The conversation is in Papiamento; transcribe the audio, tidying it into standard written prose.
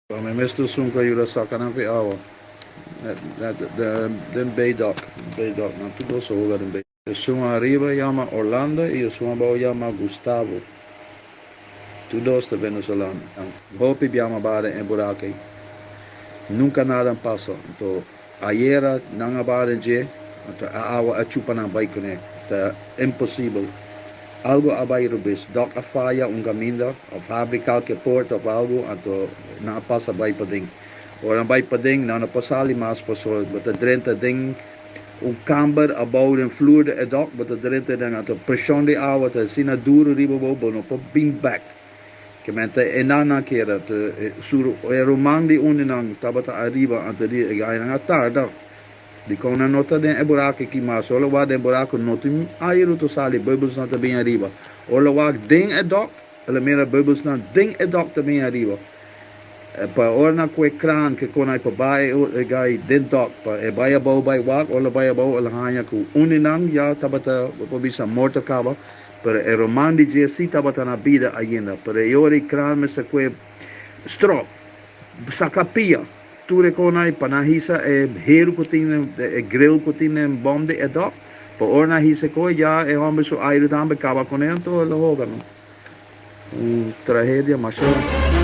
Mi mes ta esun ku a yuda saka nan fi awa den Bay Dock, Bay Dock, nan tur dos a hoga den Bay. Esun ariba yama Orlando i esun abou yama Gustavo. Tur dos ta venezolano. Hopi biama ba den e buraku ei. Nunka nada a pasa. Anto ayera nan a ba den dje, anto e awa a chupa nan bai kuné. Ta imposibel. Algo a bai rubes. Dòk a faya un kaminda òf habri kalke porta òf algu, anto nan a pasa bai paden. Ora nan bai paden, nan no por sali mas pasobra bo ta drenta den un kamber abou den flur di e dòk, bo ta drenta den, anto preshon di awa ta asina duru riba bo, bo no por bin bèk. Kemente e nan nan keda, su e ruman di un di nan tabata ariba, anto di e gainan a tarda. Dikon nan no ta den e buraku aki mas? Ora wak den e buraku no tin airu ta sali, bubblesnan ta bin ariba. Ora wak den e dòk, el a mira bubblesnan den e dòk ta bin ariba. Pa ora nan kue kran ke kon ai pa bai e gai den dòk pa e bai abou bai wak, ora el a bai abou el a haña ku un di nan ya tabata bo por bisa morto kaba, pero e ruman di dje si tabata na bida ainda. Pero e ora e kran mester kue stròp, saka pia. Tur e konai pa nan hisa e heru ku tin e grill ku tin den bòm di e dòk, pa ora nan hisa e koi ya e hòmber su airu tambe kaba kuné anto el a hoga no. Un tragedia masha.